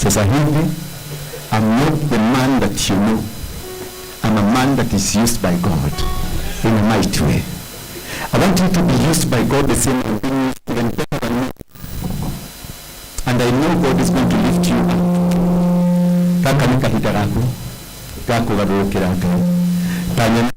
Sasa hivi I'm not the man that you know. I'm a man that is used by God in a mighty way. I want you to be used by God the same I'm being used even better than me. And I know God is going to lift you up. Gaka nĩ kahinda gaku ga kũgarũrũkĩra Ngai. Ta nyoni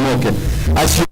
moke acio.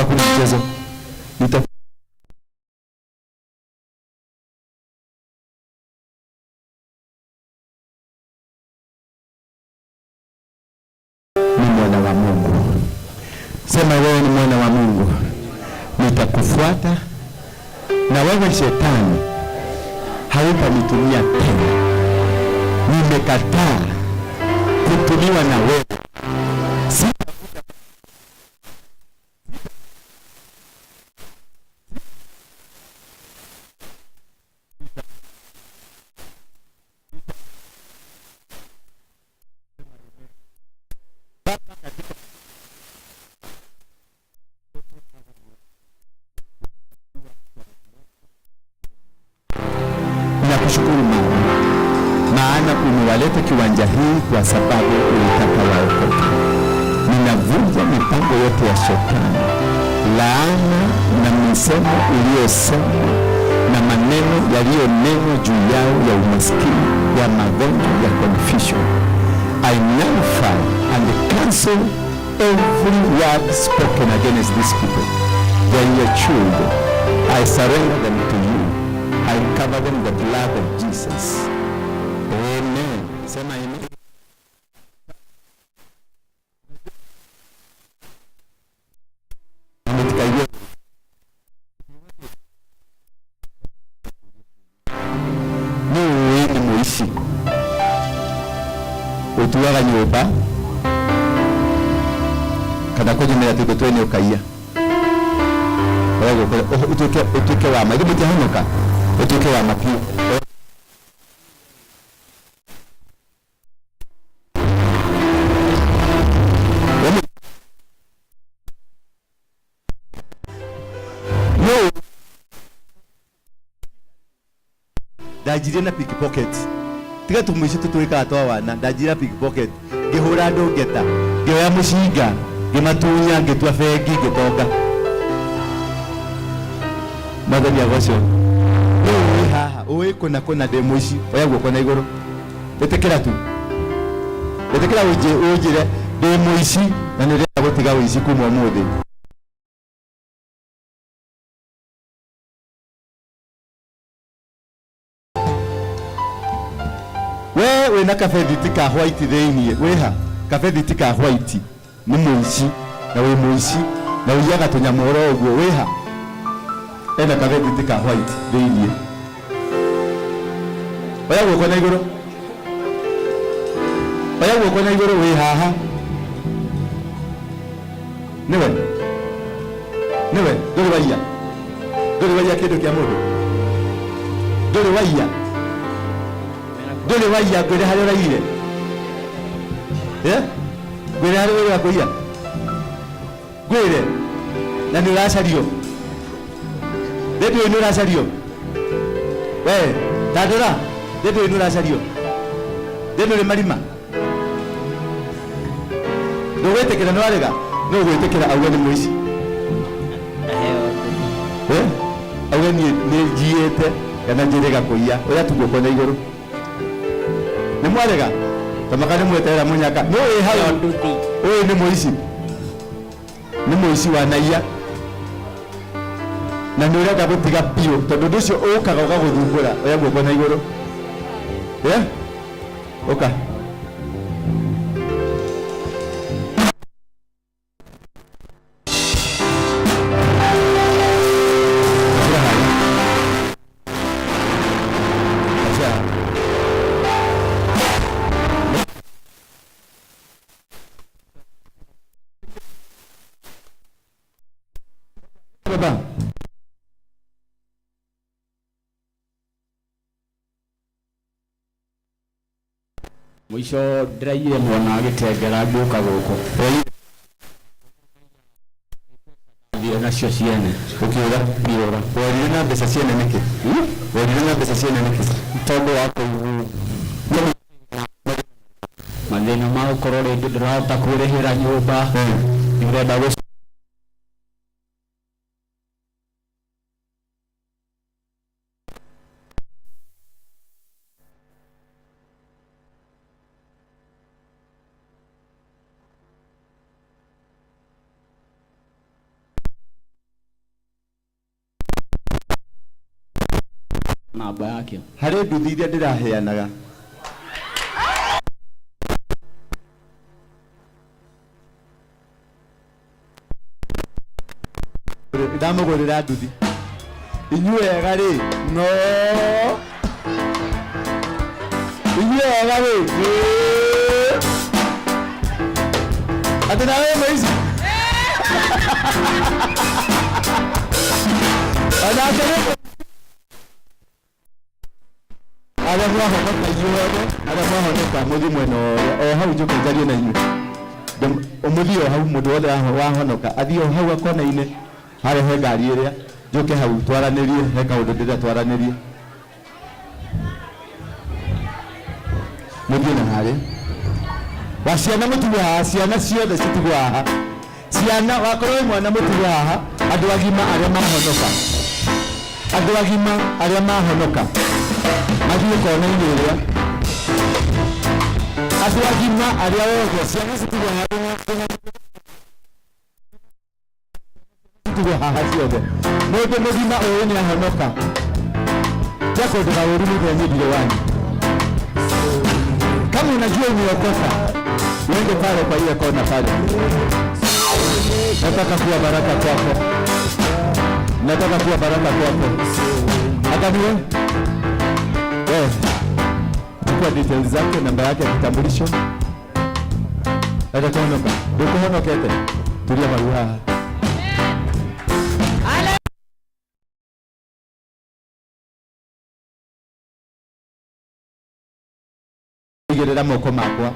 Hapa kuna mchezo. Ni mwana wa Mungu. Sema wewe ni mwana wa Mungu. Nitakufuata na wewe shetani hautanitumia tena. Nimekataa kutumiwa na wewe. Nakushukuru mama, maana umewaleta kiwanja hii kwa sababu ulitaka waokoke. Ninavunja mipango yote ya shetani, laana na misemo iliyosema na maneno yaliyonenwa juu yao ya umaskini, ya magonjwa, ya confusion. I nullify and cancel every word spoken against these people. They are your children. I surrender them to you. I cover them with the blood of Jesus. Amen. Sema amen. Nĩ mũici ũtuaga nyũmba kana kũnyumĩra tũindo twene ũkaiya ũtuĩke wa ma ithuĩ mũtiahonoka ũtuĩke wa ma biũ. Ndanjirie na pickpocket tiga tũmũici tũtwĩkaga twa wana. Ndanjirie na pickpocket, ngĩhũra andũ ngeta, ngĩoya mũcinga, ngĩmatunya, ngĩtua bengi, ngĩtonga. Mwathani agocwo. Rĩu wĩ haha ũĩ kũna kũna ndĩ mũici, oya guoko na igũrũ, ĩtĩkĩra tu, ĩtĩkĩra ũnjĩre ndĩ mũici na nĩ ndĩrenda gũtiga ũici kuma ũmũthĩ. We wĩna kabethiti ka white thĩiniĩ, wĩha kabethiti ka white nĩ mũici na wĩ mũici na ũiyaga tũnyamũ oro ũguo. Wĩha ena kabethiti ka white thĩiniĩ, oya guoko na igũrũ, oya guoko na igũrũ, wĩ haha nĩwe nĩwe, ndũrĩ waiya, ndũrĩ waiya kĩndũ kĩa mũndũ, ndũrĩ waiya, ndũrĩ waiya, ngwĩre harĩa ũraiyire, ngwĩre harĩa ũrĩa kũiya, ngwĩre na nĩ ũracario rĩndiũ nĩ ũracario we tandũra rĩndiũ nĩ ũracario rĩndiũ nĩ marima ndũgwĩtĩkĩra nĩ warega nĩ ũgwĩtĩkĩra auge nĩ mũici auge niĩ nĩ njiĩte kana njĩrĩga kũiya ũrĩa tu guoko na igũrũ nĩ mwarega tamaka nĩ mweterera mũnyaka nĩ wĩ hau ũyũ nĩ mũici, nĩ mũici wa naiya na nĩ ũrenda gũtiga biũ tondũ ũndũ ũcio ũkaga ũgagũthumbũra. Oya guoko na igũrũ, ũka baba. Mũico ndĩraiyire mwana agĩtengera ngĩũka gũkũ. Thire nacio ciene. Ũkĩũra? Ngĩũra. Worire na mbeca ciene nĩkĩ? Worire na mbeca ciene nĩkĩ? Tondũ wa kũigua mathĩna ma gũkorwo rĩngĩ ndũrahota kwĩrĩhĩra nyũmba, nĩ ũrenda gũ Namba yake. Harĩ nduthi iria ndĩraheanaga. Ndamũgũrĩra nduthi. Inyuĩ ega rĩ, no. Inyuĩ ega rĩ, ĩ. Atĩ nawe wĩ mũici? Onake nĩ arĩa mwahonoka inyuothe, arĩa mwahonoka mũthiĩ mwena ũrĩa o hau njũke njarie na inyuĩ. Mũthiĩ o hau, mũndũ wothe wahonoka athiĩ o hau akona-inĩ harĩa he ngari ĩrĩa, njũke hau twaranĩrie, he kaũndũ ndĩrenda twaranĩrie. Mũthiĩ na harĩa. Wa ciana mũtigwo haha, ciana ciothe citigwo haha. Ciana, wakorwo wĩ mwana mũtigwo haha, andũ agima arĩa mahonoka. Andũ agima arĩa mahonoka. Mathiĩ kona-inĩ ĩrĩa. Andũ agima arĩa othe, ciana citigwo haha, citigwo haha ciothe. Mũndũ mũgima ũyũ nĩ ahonoka. Tia kũndũ kaũru mũthenya ndirĩ wanyu. Kama unajua umeokoka, uende pale kwa ile kona pale. Nataka kuwa baraka kwako. Nataka kuwa baraka kwako. Hata niwe? Wewe, chukua details zake, namba yake ya kitambulisho. Hata kuhonoka. Ndukuhonokete. Tulia maru haha. Igĩrĩra moko makwa.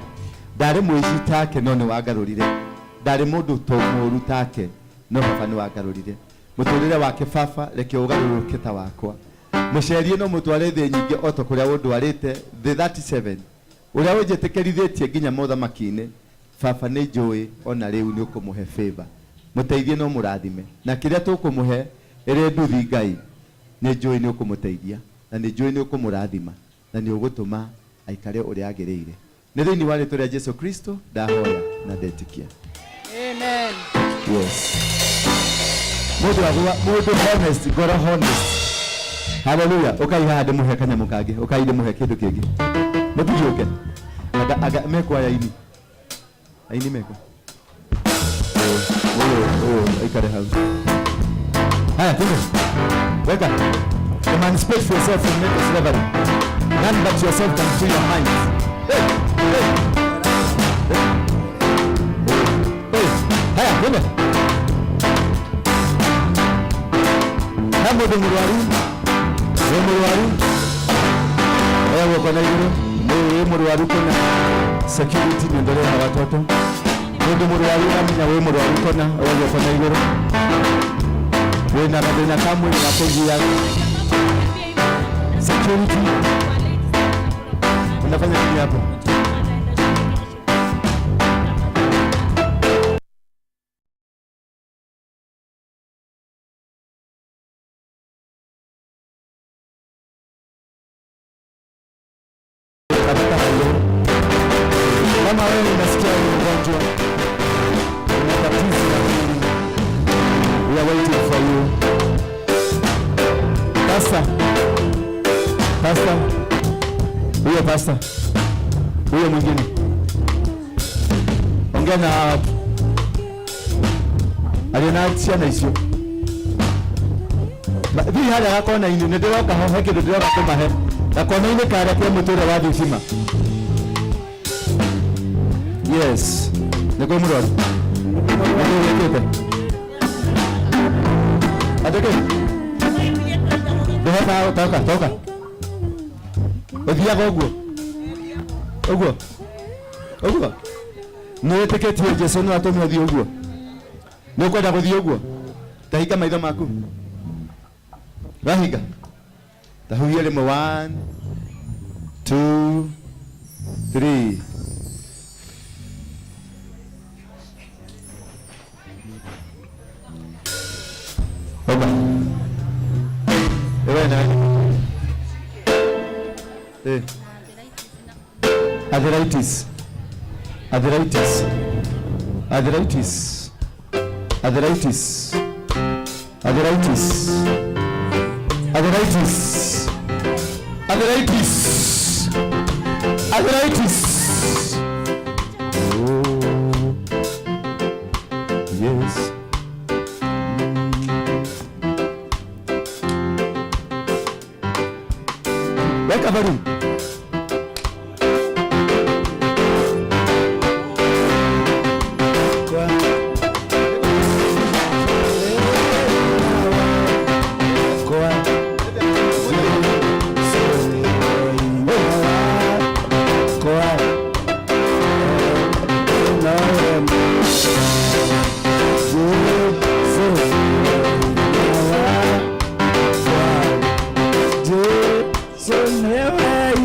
Ndarĩ mũici take no nĩ wangarũrire. Ndarĩ mũndũ to mũũru take no baba nĩ wangarũrire. Mũtũrĩre wake baba reke ũgarũrũke ta wakwa. Mũcerie no mũtware thĩ nyingĩ o ta kũrĩa ũndwarĩte thĩ 37. Ũrĩa ũnjĩtĩkĩrithĩtie nginya mothamaki-inĩ, baba nĩ njũĩ ona rĩu nĩ ũkũmũhe favor. Mũteithie no mũrathime. Na kĩrĩa tũkũmũhe ĩrĩ nduthi Ngai, nĩ njũĩ nĩ ũkũmũteithia na nĩ njũĩ nĩ ũkũmũrathima na nĩ ũgũtũma aikare ũrĩa agĩrĩire. Nĩ thĩinĩ wa rĩtwa rĩa Jesu Kristo ndahoya na ndetĩkia. Amen. Yes. Mũndũ agwa, mũndũ honest, ngoro honest. Hallelujah. Ũkai haha ndĩmũhe kanyamũ kangĩ, ũkai ndĩmũhe kĩndũ kĩngĩ. Mũtigiũke. Anga, anga, mekwo aya aini. Aini mekwo. Ũyũ, ũyũ, aikare hau. Haya, twende. Weka. Emancipate yourself from mental slavery. None but yourself can free your mind. Hey, hey. Hey, haya, twende. Na mũndũ mũrwaru, wĩ mũrwaru, oya guoko na igũrũ, wĩ mũrwaru kũna, security niondolee na watoto. Mũndũ mũrwaru ũramenya wĩ mũrwaru kũna, oya guoko na igũrũ. Wĩna gathĩna ka mwĩrĩ ga kũgia. Security. Unafanya nini hapo? Kama wewe unasikia ni mgonjwa, una tatizo la mwili, we are waiting for you. Pastor, pastor, huyo pastor, huyo mwingine, ongea na hawa watu. Aliye na ciana icio. Thiĩ harĩa gakona-inĩ, nĩ ndĩroka ho, he kĩndũ ndĩroka kũmahe. Gakona-inĩ karĩa ke mũtũrĩre wa thitima. Yes. Nĩ kwĩ mũrwaru? Nĩ kĩĩ wĩkĩte? Atĩ kĩ? Ndũhotaga toka, toka. Ũthiaga ũguo? Ũguo? Ũguo? Nĩ wĩtĩkĩtie Jesũ no atũme ũthiĩ ũguo? Nĩ ũkwenda gũthiĩ ũguo? Ta hinga maitho maku. Wahinga? Ta huhia rĩmwe. 1, 2, 3. Oba. Ewe na. Arthritis. Arthritis. Arthritis. Arthritis. Arthritis. Arthritis. Arthritis. Arthritis. Oh. Yes. Weka volume. Jesu newe.